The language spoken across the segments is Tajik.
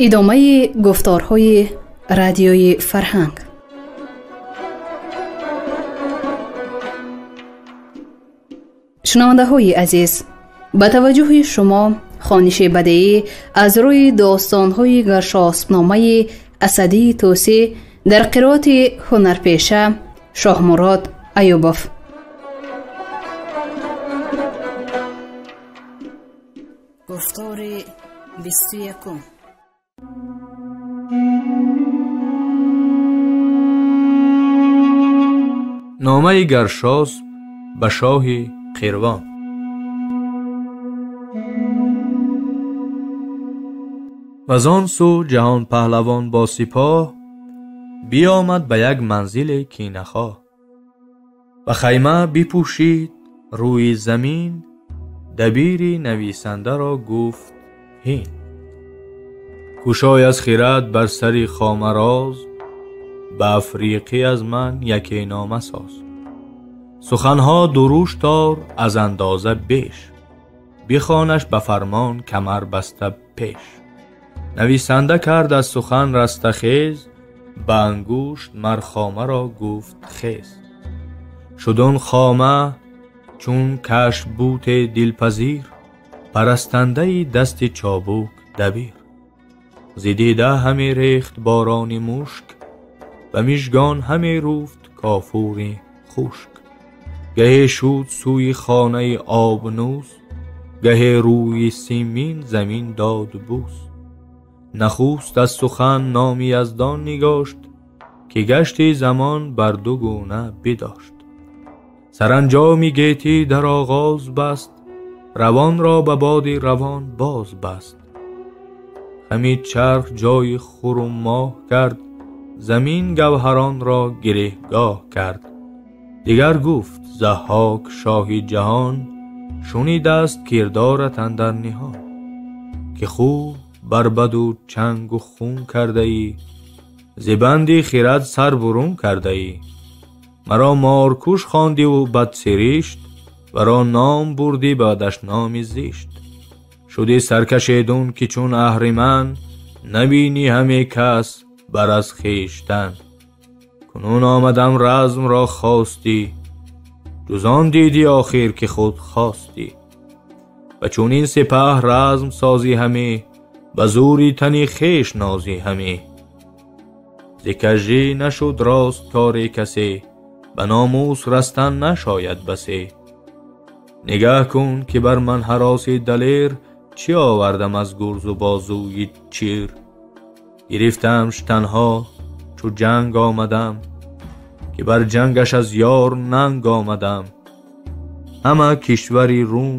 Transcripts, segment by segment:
Идомаи гуфторҳои радиои фарҳанг. Шунавандаҳои азиз, ба таваҷҷӯҳи шумо хониши бадеӣ аз рӯи достонҳои Гаршоспномаи Асадии Тӯсӣ дар қироати ҳунарпеша Шоҳмурод Аюбов. Гуфтори 21. Номаи Гаршосп ба шоҳи Қирвон. Ваз он сӯ ҷаҳонпаҳлавон бо сипоҳ биомад ба як манзиле кинахоҳ. Ба хайма бипӯшид рӯи замин, дабири нависандаро гуфт ҳин. Кушой аз хирад бар сари хомароз, ба африқӣ аз ман яке нома соз. Суханҳо дурушт ор аз андоза беш, бихонаш ба фармон камар баста пеш. Нависанда кард аз сухан растахез, ба ангушт мар хомаро гуфт хез. Шуд он хома чун кашбуте дилпазир, парастандаи дасти чобук дабир. Зи дида ҳаме рехт борони мушк, ба мижгон ҳаме руфт кофури хушк. Гаҳе шуд сӯи хонаи обнӯс, гаҳе рӯи симин замин дод бӯс. Нахуст аз сухан номи яздон нигошт, ки гашти замон бар ду гуна бидошт. Саранҷоми гетӣ дар оғоз баст, равонро ба боди равон боз баст. Хами чарх ҷои хуру моҳ кард, замин гавҳаронро гиреҳгоҳ кард. Дигар гуфт Заҳҳок шоҳи ҷаҳон, шунидааст кирдорат андар ниҳон. Ки хуб бар баду чангу хун кардаӣ, зи банди хирад сар бурун кардаӣ. Маро моркуш хондиву бадсиришт, варо ном бурдӣ ба дашноми зишт. Шудӣ саркашедун ки чун аҳриман, набинӣ ҳаме кас бар аз хештан. Кунун омадам размро хостӣ, ҷуз он дидӣ охир ки худ хостӣ. Ба чунин сипаҳ разм созӣ ҳаме, ба зури тани хеш нозӣ ҳаме. Зи кажӣ нашуд рост кори касе, ба номус растан нашояд басе. Нигаҳ кун ки бар ман ҳароси далер, чӣ овардам аз гурзу бозуи чир. Гирифтамш танҳо чу ҷанг омадам, ки бар ҷангаш аз ёр нанг омадам. Ҳама кишвари Рум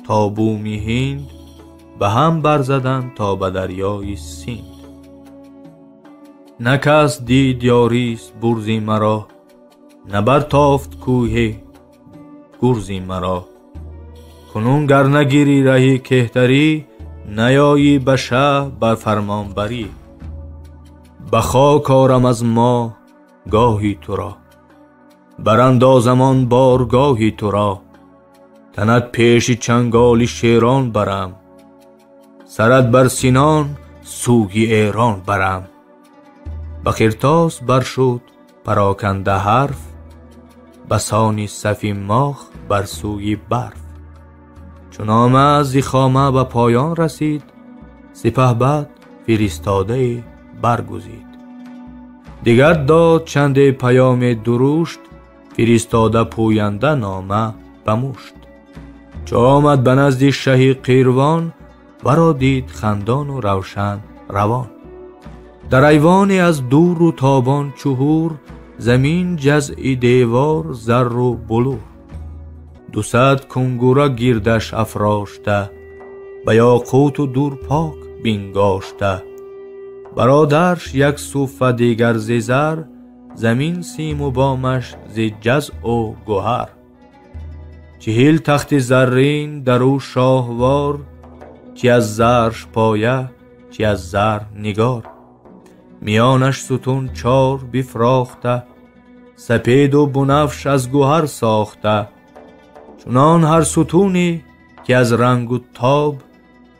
то буми Ҳинд, ба ҳам барзаданд то ба дарёи Синд. На кас дид ёрист бурзи маро, на бартофт кӯҳи гурзи маро. Кунун гар нагирӣ раҳи кеҳтарӣ, наёйӣ ба шаҳ бар фармонбарӣ. Ба хок орам аз мо гоҳи туро, барандозам он боргоҳи туро. Танат пеши чанголи шерон барам, сарат бар синон сӯги эрон барам. Ба қиртос баршуд пароканда ҳарф, ба сони сафи моҳ бар сӯи барф. Чун нома зи хома ба поён расид, сипаҳбад фиристодае баргузид. Дигар дод чанде паёме дурушт, фиристода пӯянда нома ба мушт. Чу омад ба назди шаҳи Қирвон, варо дид хандону равшан равон. Дар айвоне аз дуру тобон чуҳур, замин ҷазъи девор зарру булур. 200 кунгура гирдаш афрошта, ба ёқуту дур пок бингошта. Бародарш як суфа дигар зи зар, замин симу бомаш зи ҷазъу гӯҳар. 40 тахти заррин дар ӯ шоҳвор, чи аз зарш поя, чи аз зар нигор. Миёнаш сутун чор бифрохта, сапеду бунафш аз гӯҳар сохта. Чунон ҳар сутуне ки аз рангу тоб,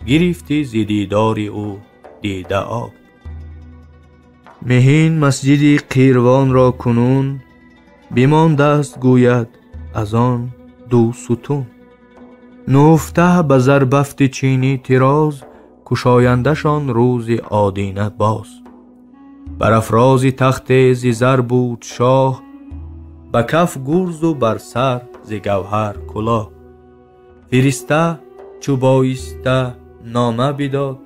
гирифтӣ зи дидори ӯ дида об. Меҳин масҷиди Қирвонро кунун, бимондаст гӯяд аз он ду сутун. Нуфта ба зарбафти чини тироз, кушояндашон рӯзи одина боз. Бар афрози тахте зи зар буд шоҳ, ба каф гурзу бар сар зи гавҳар кулоҳ. Фириста чу боиста нома бидод,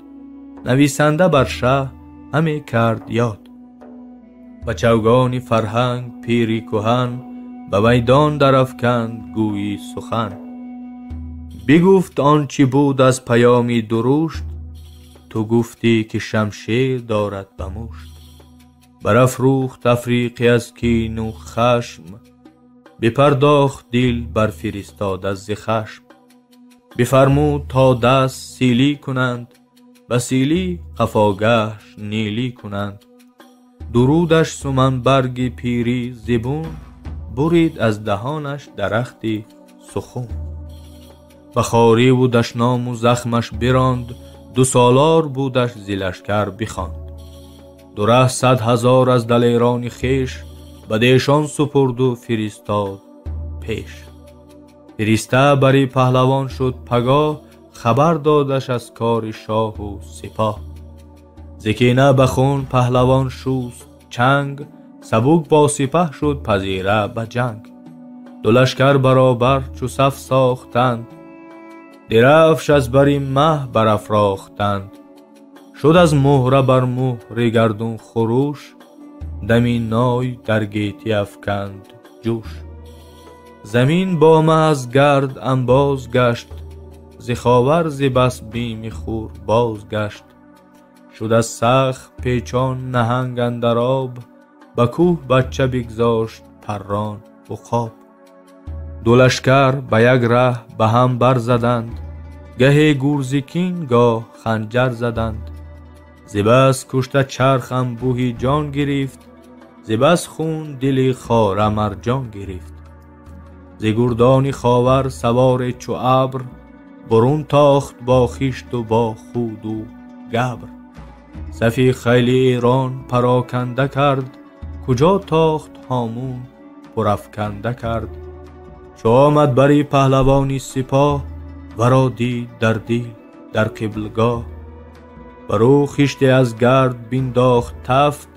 нависанда бар шаҳ ҳаме кард ёд. Ба чавгони фарҳанг пири куҳан, ба майдон дарафканд гӯйи сухан. Бигуфт он чи буд аз паёми дурушт, ту гуфтӣ ки шамшер дорад ба мушт. Барафрӯхт африқӣ аз кину хашм, бипардохт дил бар фиристода зи хашм. Бифармуд то даст силӣ кунанд, ба силӣ қафогаҳш нилӣ кунанд. Дурудаш суманбарги пирӣ зибун, бурид аз даҳонаш дарахти сухун. Ба хориву дашному захмаш биронд, ду солор будаш зи лашкар бихонд. Ду раҳ 100,000 аз далерони хеш, ба дешон супурду фиристод пеш. Фириста бари паҳлавон шуд пагоҳ, хабар додаш аз кори шоҳу сипоҳ. Зи кина ба хун паҳлавон шуст чанг, сабук бо сипаҳ шуд пазира ба ҷанг. Ду лашкар баробар чу саф сохтанд, дирафш аз бари маҳ барафрохтанд. Шуд аз муҳра бар муҳри гардун хуруш, дами ной дар гетӣ афканд ҷӯш. Замин бо маҳ аз гард анбоз гашт, зи ховар зи бас бими хур боз гашт. Шуд аз сахт печон наҳанг андар об, ба кӯҳ бача бигзошт паррон уқоб. Ду лашкар ба як раҳ ба ҳам барзаданд, гаҳе гурзи кин гоҳ ханҷар заданд. Зи бас кушта чарх анбӯҳи ҷон гирифт, зи бас хун дили хора марҷон гирифт. Зи гурдони ховар саворе чу абр, бурун тохт бо хишту бо худу габр. Сафи хайли Эрон пароканда кард, куҷо тохт ҳомун пурафканда кард. Чу омад бари паҳлавони сипоҳ, варо дид дар дил дар қиблгоҳ. Бар ӯ хиште аз гард биндохт тафт,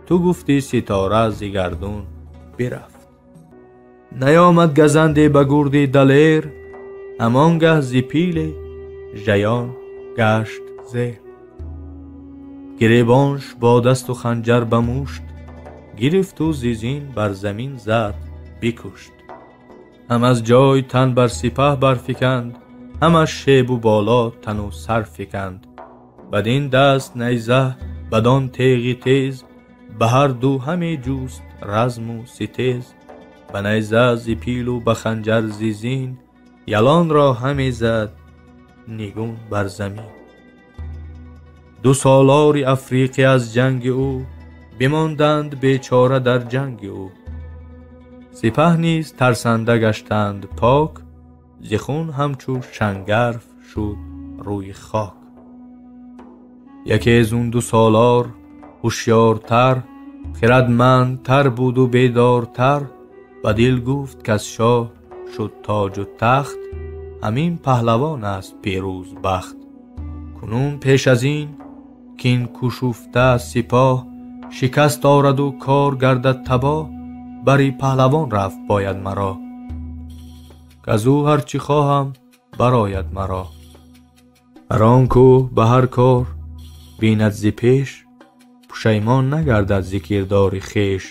ту гуфтӣ ситора зи гардун бирафт. Наёмад газанде ба гурди далер, ҳамон гаҳ зи пиле жаён гашт зер. Гиребонш бо дасту ханҷар ба мушт, гирифту зи зин бар замин зад бикушт. Ҳам аз ҷой тан бар сипаҳ барфиканд, ҳам аз шебу боло тану сар фиканд. Бадин даст найза, бадон теғи тез, ба ҳар ду ҳаме ҷуст разму ситез. Ба найза зи пилу ба ханҷар зи зин, ялонро ҳаме зад нигун бар замин. Ду солори африқӣ аз ҷанги ӯ, бимонданд бечора дар ҷанги ӯ. Сипаҳ низ тарсанда гаштанд пок, зи хун ҳамчу шангарф шуд рӯи хок. Яке аз он ду солор ҳушёртар, хирадмандтар буду бедортар, ба дил гуфт каз шоҳ шуд тоҷу тахт, ҳамин паҳлавон аст пирӯзбахт. Кунун пеш аз ин кин кушуфта сипоҳ, шикаст ораду кор гардад табоҳ, бари паҳлавон рафт бояд маро, каз ӯ ҳар чӣ хоҳам барояд маро. Ҳар он кӯ ба ҳар кор бинад зи пеш, пушаймон нагардад зи кирдори хеш.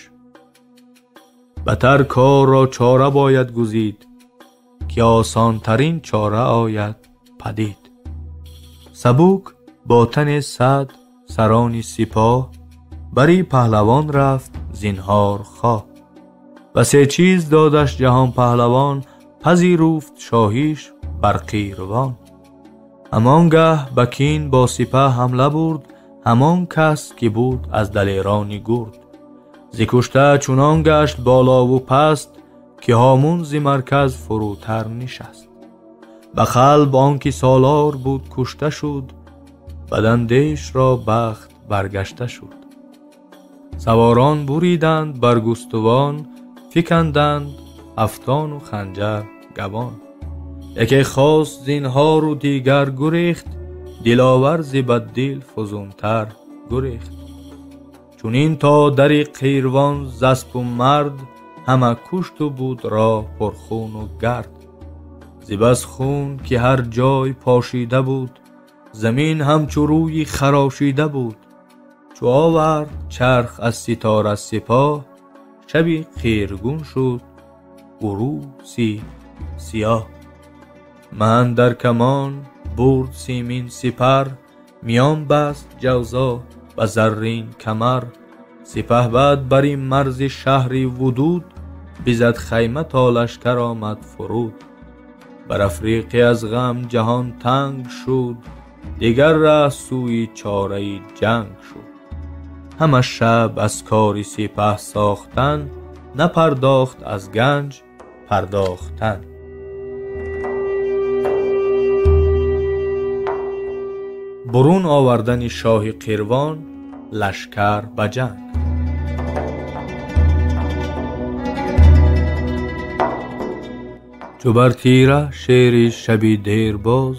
Батар корро чора бояд гузид, ки осонтарин чора ояд падид. Сабук бо тани 100 сарони сипоҳ, бари паҳлавон рафт зинҳор хоҳ. Ва се чиз додаш ҷаҳон паҳлавон, пазируфт шоҳиш бар Қирвон. Ҳамон гаҳ ба кин бо сипаҳ ҳамла бурд, ҳамон кас ки буд аз далерони гурд. Зи кушта чунон гашт болову паст, ки ҳомун зи марказ фурӯтар нишаст. Ба қалб он ки солор буд кушта шуд, Бадандеш ро бахт баргашта шуд. Саворон буриданд бар густувон, фиканданд ҳафтону ханҷар гавон. Яке хост зинҳору дигар гурехт, диловар зи баддил фузунтар гурехт. Чунин то дари Қирвон заспу мард, ҳама кушту буд роҳ пурхуну гард. Зи бас хун ки ҳар ҷой пошида буд, замин ҳамчу рӯи харошида буд. Чу овард чарх аз ситора сипоҳ, шаби қиргун шуд уруси сиёҳ. Ман дар камон бурд симин сипар, миён баст ҷавзо ба заррин камар. Сипаҳ бад бар ин марзи шаҳри Вудуд, бизад хайма то лашкар омад фуруд. Бар Африқӣ аз ғам ҷаҳон танг шуд, дигар раҳ сӯи чораи ҷанг шуд. Ҳама шаб аз кори сипаҳ сохтан, напардохт аз ганҷ пардохтан. Бурун овардани шоҳи Қирвон лашкар ба ҷанг. Чу бар тира шери шаби дербоз,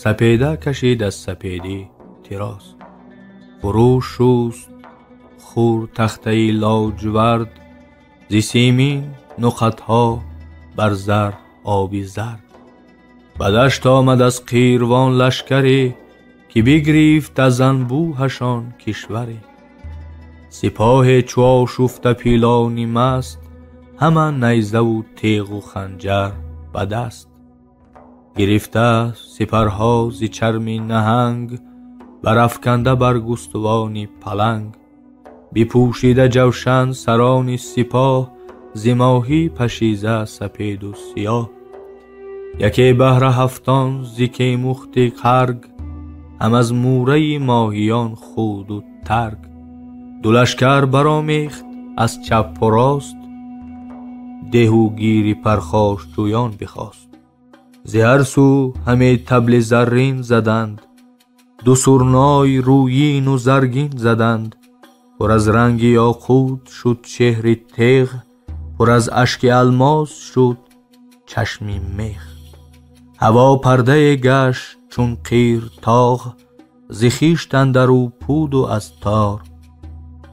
сапеда кашид аз сапедӣ тироз. Фурӯ шуст хур тахтаи лоҷвард, зи симин нуқатҳо бар зар оби зард. Ба дашт омад аз Қирвон лашкаре, ки бигрифт аз анбӯҳашон кишваре. Сипоҳе чу ошуфта пилони маст, ҳама найзаву теғу ханҷар ба даст. Гирифта сипарҳо зи чарми наҳанг, барафканда бар густувони паланг. Бипӯшида ҷавшан сарони сипоҳ, зи моҳӣ пашиза сапеду сиёҳ. Яке баҳра ҳафтон зи кемухти қарг, ҳам аз мӯраи моҳиён худу тарг. Ду лашкар баромехт аз чапу рост, деҳу гири пархошҷӯён бихост. Зи ҳар сӯ ҳаме табли заррин заданд, ду сурной рӯyину заргин заданд. Пур аз ранги ёқут шуд чеҳри теғ, пур аз ашки алмос шуд чашми мех. Ҳаво пардае гашт чун қир тоғ, зи хишт андару пуду аз тор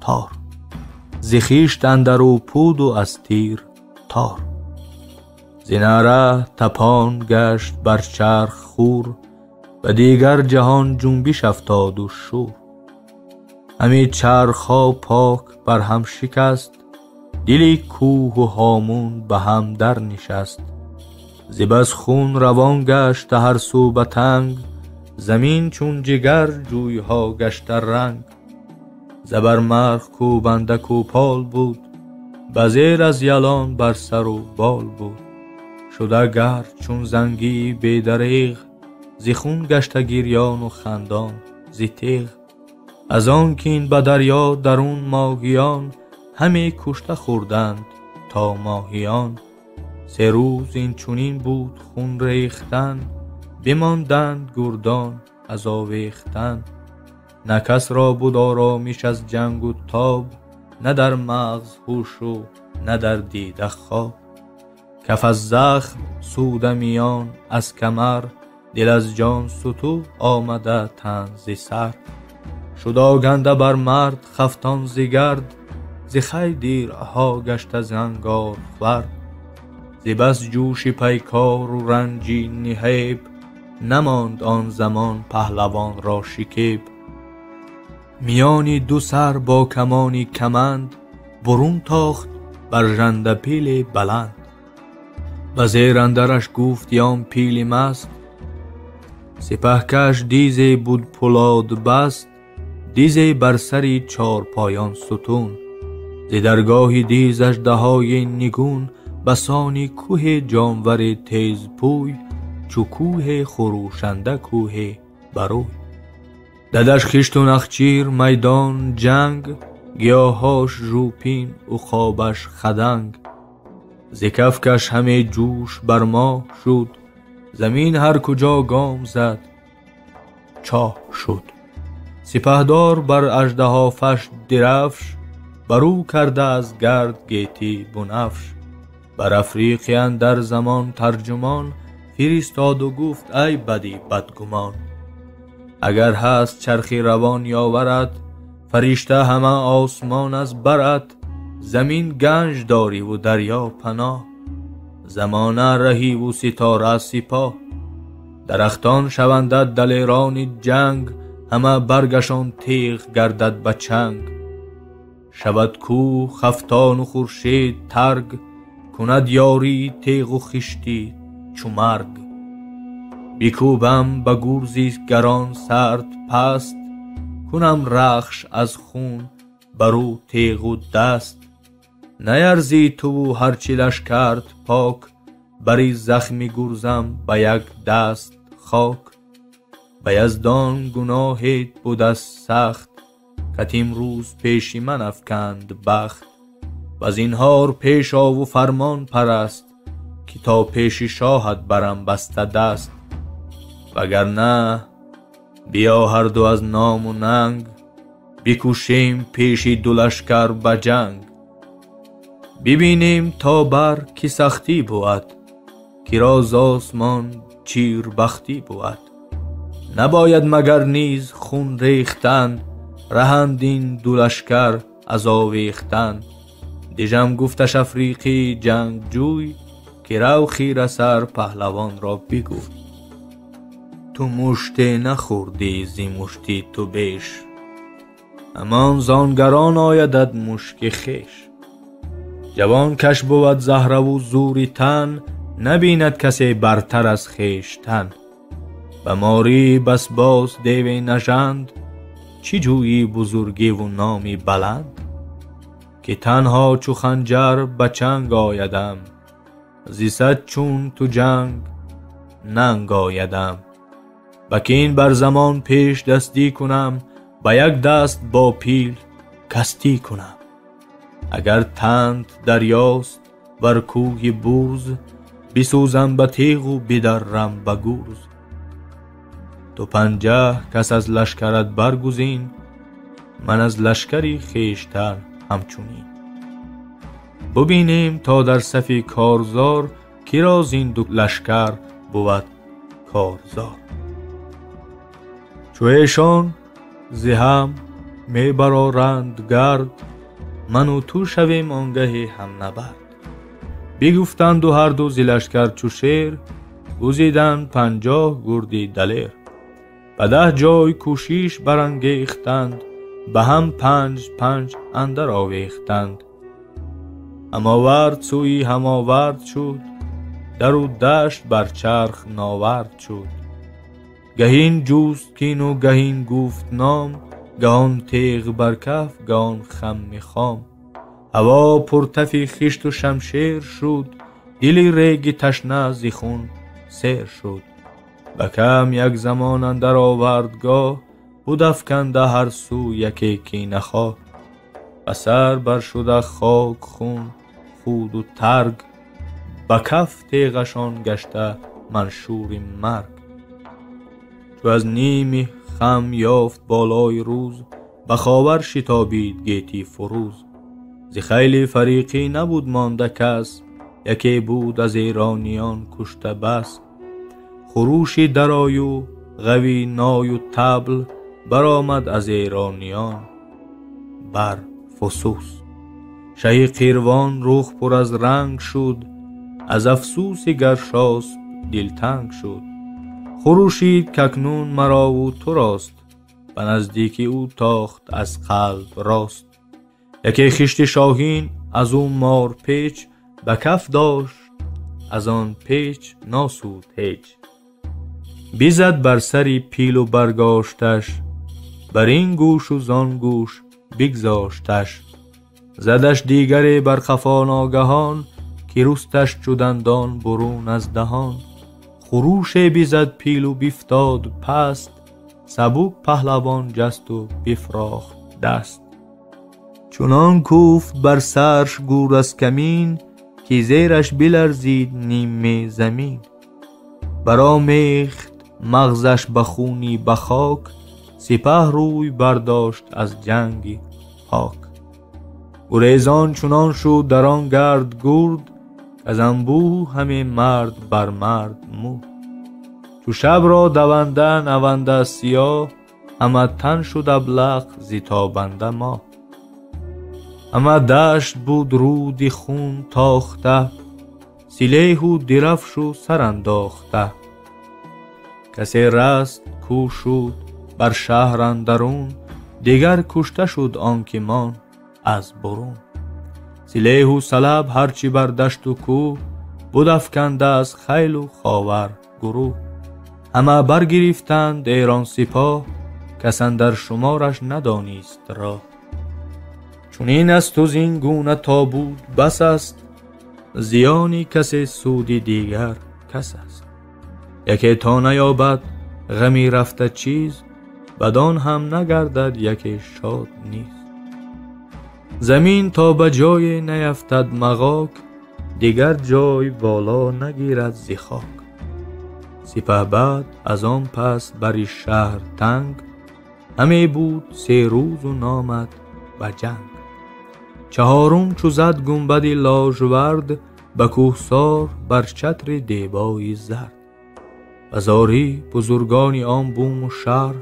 тор. Зи хишт андару пуду аз тир тор. Зи наъра тапон гашт бар чарх хур, ба дигар ҷаҳон ҷунбиш афтоду шӯр. Ҳами чархҳо пок бар ҳам шикаст, дили кӯҳу ҳомун ба ҳам дар нишаст. Зи бас хун равон гашта ҳар сӯ ба танг, замин чун ҷигар ҷӯйҳо гашта ранг. Забармарғ кӯбанда кӯпол буд, ба зер аз ялон бар сару бол буд. Шуда гард чун зангии бедареғ, зи хун гашта гирёну хандон зи теғ. Аз он кин ба дарё дарун моҳиён, ҳаме кушта хӯрданд то моҳиён. Се рӯз инчунин буд хун рехтан, бимонданд гурдон аз овехтан. На кас ро буд оромиш аз ҷангу тоб, на дар мағз ҳушу на дар дида хоб. Каф аз захм суда миён аз камар, дил аз ҷон суту омада тан зи сар. Шуд оганда бар мард хафтон зи гард, зи хай дирҳо гашта зангор хвард. Зи бас ҷӯши пайкору ранҷи ниҳеб, намонд он замон паҳлавонро шикеб. Миёни ду сар бо камони каманд, бурун тохт бар жандапили баланд. Ба зер андараш гуфт ён пили маст, сипаҳкаш дизе буд пулод баст, дизе бар сари чорпоён сутун. Зи даргоҳи диз аждаҳои нигун, басони кӯҳи ҷонвари тезпӯй, чу кӯҳе хурӯшанда кӯҳе барӯй. Дадаш хишту нахчир майдон ҷанг, гиёҳош жӯпин уқобаш хаданг. Зи кафкаш ҳаме ҷӯш бар моҳ шуд, замин ҳар куҷо гом зад чоҳ шуд. Сипаҳдор бар аждаҳофаш дирафш, барӯ карда аз гард гетӣ бунафш. Бар африқӣ андар замон тарҷумон фиристоду гуфт ай бади бадгумон. Агар ҳаст чархи равон ёварат, фаришта ҳама осмон аз барат. Замин ганҷ дориву дарё паноҳ, замона раҳиву ситора сипоҳ. Дарахтон шавандад далерони ҷанг, ҳама баргашон теғ гардад ба чанг. Шавад кӯҳ хафтону хуршед тарг, кунад ёрии теғу хишти чу марг. Бикӯбам ба гурзи гарон сард паст, кунам рахш аз хун барӯ теғу даст. Наярзӣ туву ҳарчи лашкарт пок, бари захми гурзам ба як даст хок. Ба яздон гуноҳет будаст сахт, кат имрӯз пеши ман афканд бахт. Ва зинҳор пеш ову фармон параст, ки то пеши шоҳат барам баста даст. Вагарна биё ҳарду аз ному нанг, бикӯшем пеши ду лашкар ба ҷанг. Бибинем то бар ки сахтӣ буд, киро з осмон чирбахтӣ буд. Набояд магар низ хун рехтан, раҳанд ин ду лашкар аз овехтан. Дижам гуфташ африқӣ ҷангҷӯй, ки рав хира сар паҳлавонро бигӯй. Ту муште нахӯрдӣ зи мушти ту беш, ҳамон зонгарон оядат мушки хеш. Ҷавон каш бувад заҳраву зури тан, набинад касе бартар аз хештан. Ба морӣ бас боз деве нажанд, чӣ ҷӯйӣ бузургиву номи баланд? Ки танҳо чу ханҷар ба чанг оядам, зи сад чун ту ҷанг нанг оядам. Ба кин бар замон пеш дастӣ кунам, ба як даст бо пил кастӣ кунам. Агар танд дарёст бар кӯҳи бурз, бисӯзам ба теғу бидаррам ба гурз. Ту 50 кас аз лашкарат баргузин, ман аз лашкари хештар ҳамчунин. Бубинем то дар сафи корзор, киро зин ду лашкар бувад корзор. Чу эшон зи ҳам мебароранд гард, ману ту шавем онгаҳи ҳамнабард. Бигуфтанду ҳарду зи лашкар чу шер, гузиданд 50 гурди далер. Ба 10 ҷой кӯшиш барангехтанд, ба ҳам 5-5 андар овехтанд. Ҳамовард сӯи ҳамовард шуд, дару дашт бар чарх новард шуд. Гаҳин ҷуст кину гаҳин гуфт ном, гаҳон теғ бар каф гаҳон хамми хом. Ҳаво пуртафи хишту шамшер шуд, дили реги ташна зи хун сер шуд. Ба кам як замон андар овардгоҳ, буд афканда ҳар сӯ яке кинахоҳ. Ба сар баршуда хок хун худу тарг, ба каф теғашон гашта маншури марг. Чу аз ними хам ёфт болои рӯз, ба ховар шитобид гетӣ фурӯз. Зи хайли фариқӣ набуд монда кас, яке буд аз эрониён кушта бас. Хурӯши дарою ғави ною табл, баромад аз эрониён бар фусус. Шаҳи қирвон рух пур аз ранг шуд, аз афсуси Гаршосп дилтанг шуд. Хурӯшид какнун марову турост, ба наздики ӯ тохт аз қалб рост. Яке хишти шоҳин аз ӯ мор печ, ба каф дошт аз он печ носуд ҳеҷ. Бизад бар сари пилу баргошташ, бар ин гӯшу зон гӯш бигзошташ. Задаш дигаре бар қафо ногаҳон, ки русташ чу дандон бурун аз даҳон. Хурӯше бизад пилу бифтод паст, сабук паҳлавон ҷасту бифрохт даст. Чунон кӯфт бар сарш гур аз камин, ки зераш биларзид ниме замин. Баромехт мағзаш ба хуни ба хок, سپه روی برداشت از جنگ پاک. گریزان چنان شد در آن گرد گرد، از انبوه همه مرد بر مرد مرد. چو شب را دونده نونده سیاه، همه تن شد ابلق ز تابنده ماه. همه دشت بود رودی خون تاخته، سلیح و درفش و سر انداخته. کسی رست کو شد بر شهر اندرون، دیگر کشته شد آن که ماند از برون. سلیح و سلب هرچی بر دشت و کوه، بود افکنده از خیل و خاور گروه. همه برگرفتند ایران سپاه، کس اندر شمارش ندانیست راه. چنین است و زین گونه تا بود بس است، زیانی کسی سودی دیگر کس است. یکی تا نیابد غمی رفته چیز، بدان هم نگردد یکی شاد نیست. زمین تا به جای نیفتد مغاک، دیگر جای بالا نگیرد ز خاک. سپه بعد از آن پس بر شهر تنگ، همی بود 3 روز و نامد به جنگ. چهارم چو زد گنبد لاژورد، به کوهسار بر چتر دیبای زرد. بزاری بزرگان آن بوم و شهر،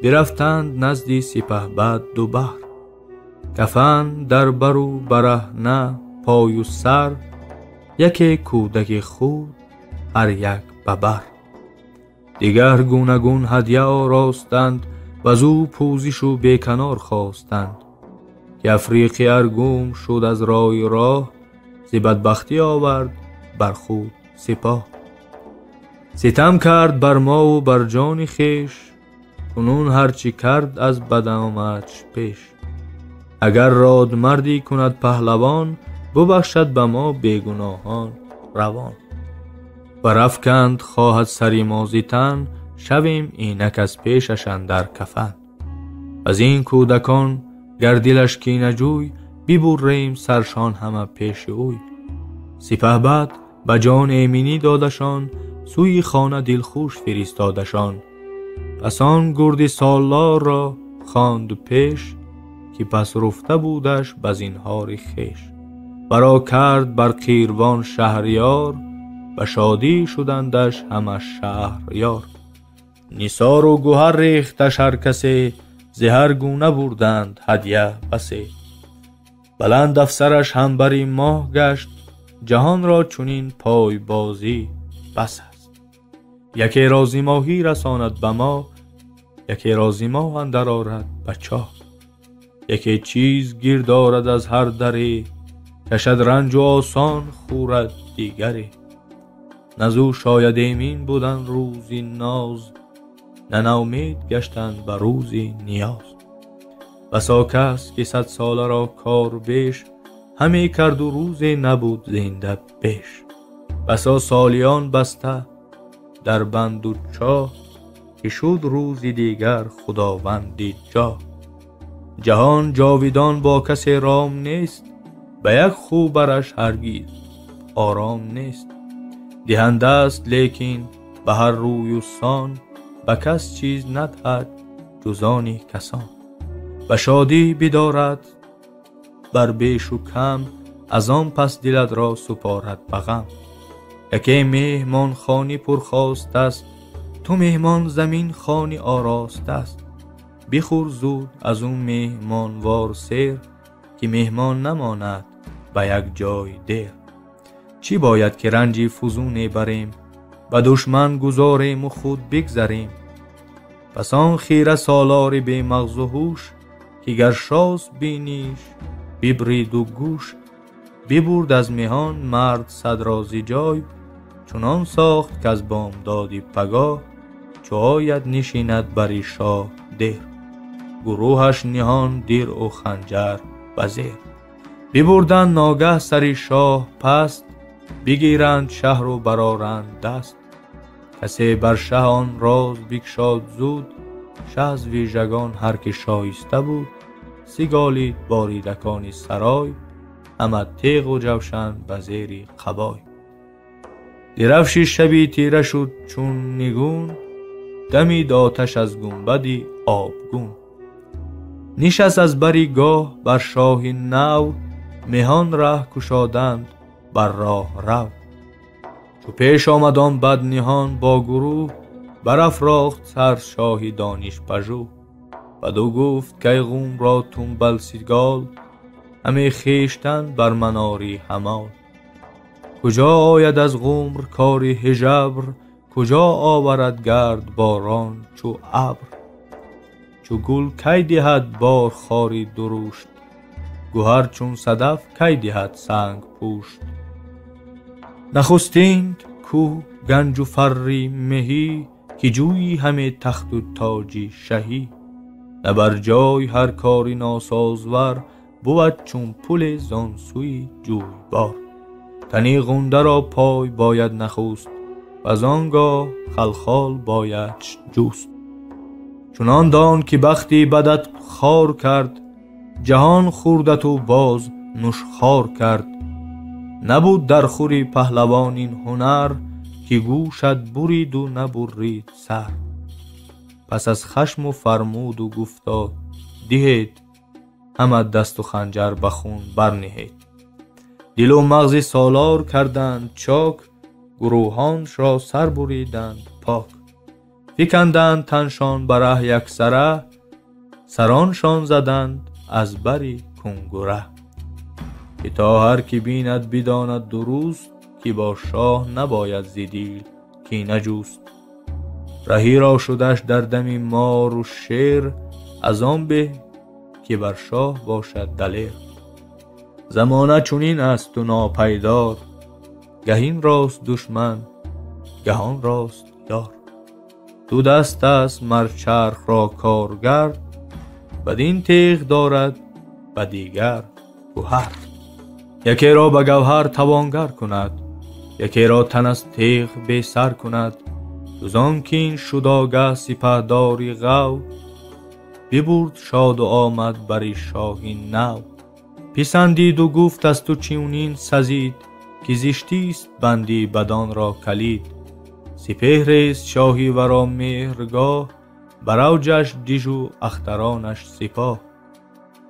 برفتند نزدی سپهبد دو بهر. کفن در بر و برهنه پای و سر، یکی کودک خود هر یک ببر. دیگر گونه گون هدیه آراستند، وزو پوزش و بیکنار خواستند. که افریقی ارگوم شد از رای راه، ز بدبختی آورد بر خود سپاه. ستم کرد بر ما و بر جان خویش، کنون هرچی کرد از بد آمدش پیش. اگر راد مردی کند پهلوان، ببخشد به ما بیگناهان روان. برافکند خواهد سری ما ز تن، شویم اینک از پیشش اندر کفن. از این کودکان گر دلش کینه جوی، ببریم سرشان همه پیش اوی. سپهبد به جان ایمنی دادشان، سوی خانه دلخوش فرستادشان. پس آن گرد سالار را خواند پیش، که پس رفته بودش به زینهار خویش. برا کرد بر قیروان شهریار، به شادی شدندش همه شهریار. نثار و گوهر ریختش هر کسی، ز هر گونه بردند هدیه بسی. بلند افسرش هم بری ماه گشت، جهان را چنین پای بازی بس است. یکی را ز ماهی رساند به ما، یکی را ز ماه اندر آرد به چاه. یکی چیز گیر دارد از هر دری، کشد رنج و آسان خورد دیگری. نزو شاید ایمین بودن روزی ناز، نه ناامید گشتن به روزی نیاز. بسا کس که 100 ساله را کار بیش، همی کرد و روزی نبود زنده بیش. بسا سالیان بسته در بند و چاه، که شد روزی دیگر خداوندی جا. جهان جاویدان با کسی رام نیست، به یک خو برش هرگز آرام نیست. دهنده است لیکن به هر روی و سان، به کس چیز ندهد جز آن کسان. به شادی بدارد بر بیش و کم، از آن پس دلت را سپارد به غم. یکی مهمان خانی پرخواست است، تو مهمان زمین خانی آراست است. بخور زود از اون مهمانوار سیر، که مهمان نماند به یک جای دیر. چی باید که رنجی فزون بریم، به دشمن گذاریم و خود بگذریم. پس آن خیره سالار بی مغز و هوش، که گرشاسپ بینیش ببرید و گوش. ببرد از میهان مرد صد رازی جای، چنان ساخت که از بامدادی پگاه، چو آید نشیند بر شاه دیر. گروهش نهان دیر و خنجر بزیر. ببردند ناگه سر شاه پست، بگیرند شهر و برآرند دست. کسی بر شه آن راز بگشاد زود، شه از ویژگان هر که شایسته بود. سگالید باریدکان سرای، همه تیغ و جوشن به زیر قبای. درفش شبی تیره شد چون نگون، دمید آتش از گنبدی آبگون. نشست از بری گاه بر شاه نو، مهان ره کشادند بر راه رو. چو پیش آمد آن بد نهان با گروه، برافراخت سر شاهی دانش پژوه. بدو گفت کایغوم را تنبل سیگال، همی خویشتن بر من آری همال. کجا آید از غمر کاری هژبر، کجا آورد گرد باران چو ابر. چو گل کی دهد بار خاری درشت، گهر چون صدف کی دهد سنگ پوشت. نخستینت کو گنج و فری مهی، که جویی همه تخت و تاجی شهی. نه بر جای هر کاری ناسازور، بود چون پل زان سوی جویبار. تنی غنده را پای باید نخست، وز آنگاه خلخال بایدش جست. چنان دان که بختی بدت خوار کرد، جهان خوردت و باز نشخوار کرد. نبود در خوری پهلوان این هنر، که گوشت برید و نبرید سر. پس از خشم و فرمود و گفتا دهید، همه دست و خنجر به خون برنهید. دل و مغز سالار کردند چاک، گروهانش را سر بریدند پاک. فکندند تنشان بر ره یک سره، سرانشان زدند از بری کنگره. که تا هر کی بیند بداند درست، که با شاه نباید ز دیل کینه جست. رهی را شدش در دمی مار و شیر، از آن به که بر شاه باشد دلیر. زمانه چنین است و ناپیدار، گه این راست دشمن گه آن راست یار. دو دست است مر چرخ را کارگر، بدین تیغ دارد بدیگر گهر. یکی را به گوهر توانگر کند، یکی را تن از تیغ بی سر کند. جز کاین شد آگه سپهداری غو، ببرد شاد و آمد بری شاهی نو. پسندید و گفت از تو چنین سزید، که زشتیست بندی بدان را کلید. سپهر است شاهی ورا مهرگاه، بر اوجش دژ و اخترانش سپاه.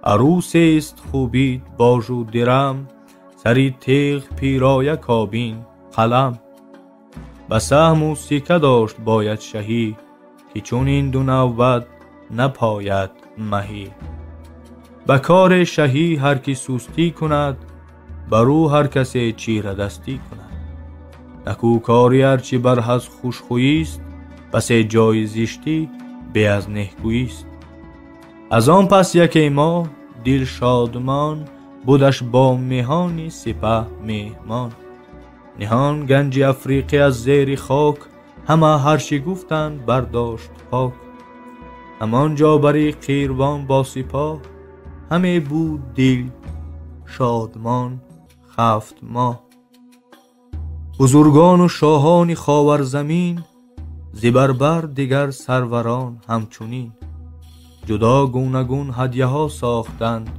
عروس است خوبیت باژ و درم، سری تیغ پیرایه کابین قلم. به سهم و سیکه داشت باید شهی، که چون این دو نوبت نپاید مهی. به کار شهی هر کی سستی کند، بر او هر کسی چیره دستی کند. نکوکاری هرچی بر از خوشخویی است، بس جای زشتی به از نهکویی است. از آن پس یکی ماه دل شادمان، بودش با مهانی سپه مهمان. نهان گنج افریقی از زیر خاک، همه هرچی گفتند برداشت پاک. همانجا بری قیروان با سپاه، همه بود دل شادمان 7 ماه. بزرگان و شاهان خاور زمین، ز بربر دیگر سروران همچنین. جدا گوناگون هدیه ها ساختند،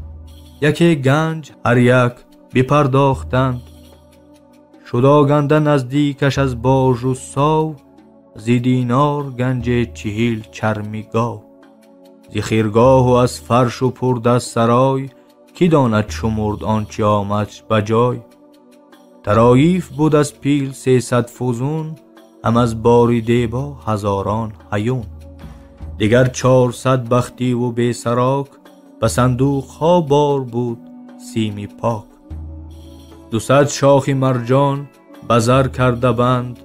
یکی گنج هر یک بپرداختند. شد آگنده نزدیکش از باژ و ساو، ز دینار گنج 40 چرمی گاو. ز خیرگاه و از فرش و پرد از سرای، کی داند شمرد آنچه آمدش به جای. طرایف بود از پیل 300 فزون، هم از باری دیبا هزاران هیون. دیگر 400 بختی و بی سراک، به صندوق ها بار بود سیمی پاک. 200 شاخ مرجان به زر کرده بند،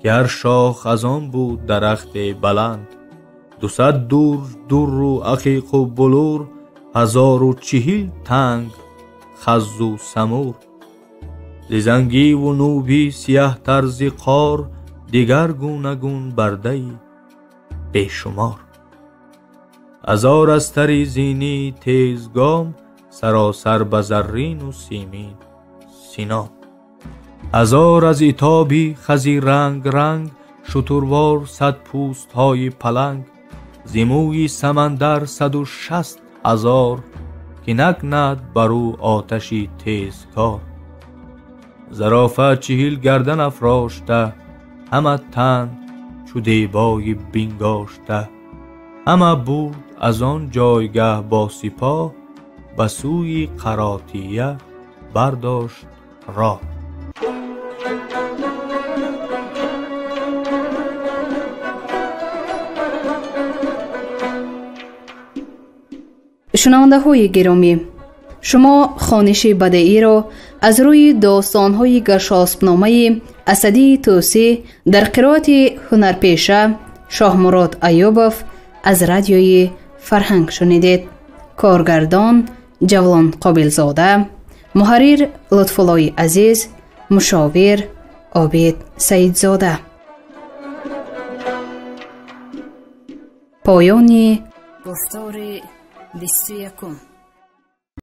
که هر شاخ از آن بود درخت بلند. 200 دور دور و عقیق و بلور، 1040 تنگ خز و سمور. ز زنگی و نوبی سیه تر ز قار، دیگر گوناگون برده بیشمار. هزار استری زینی تیزگام، سراسر به زرین و سیمین سینام. هزار از ایتابی خزی رنگ رنگ، شتروار 100 پوست های پلنگ. ز موی سمندر 160,000، که نکند بر او آتشی تیزکار. زرافه 40 گردن افراشته، همه تن чу дебои бингошта. Ҳама бурд аз он ҷойгаҳ бо сипоҳ, ба сӯи Қаротия бардошт роҳ. Шунавандаҳои гиромӣ, шумо хониши бадеиро аз рӯи достонҳои Гаршоспномаи Асадии Тӯсӣ дар қироати ҳунарпеша Шоҳмурод Аюбов аз радиои Фарҳанг шунидед. Коргардон Ҷавлон Қобилзода, муҳаррир Лутфуллои Азиз, мушовир Обид Саидзода. Поёни гуфтори 21.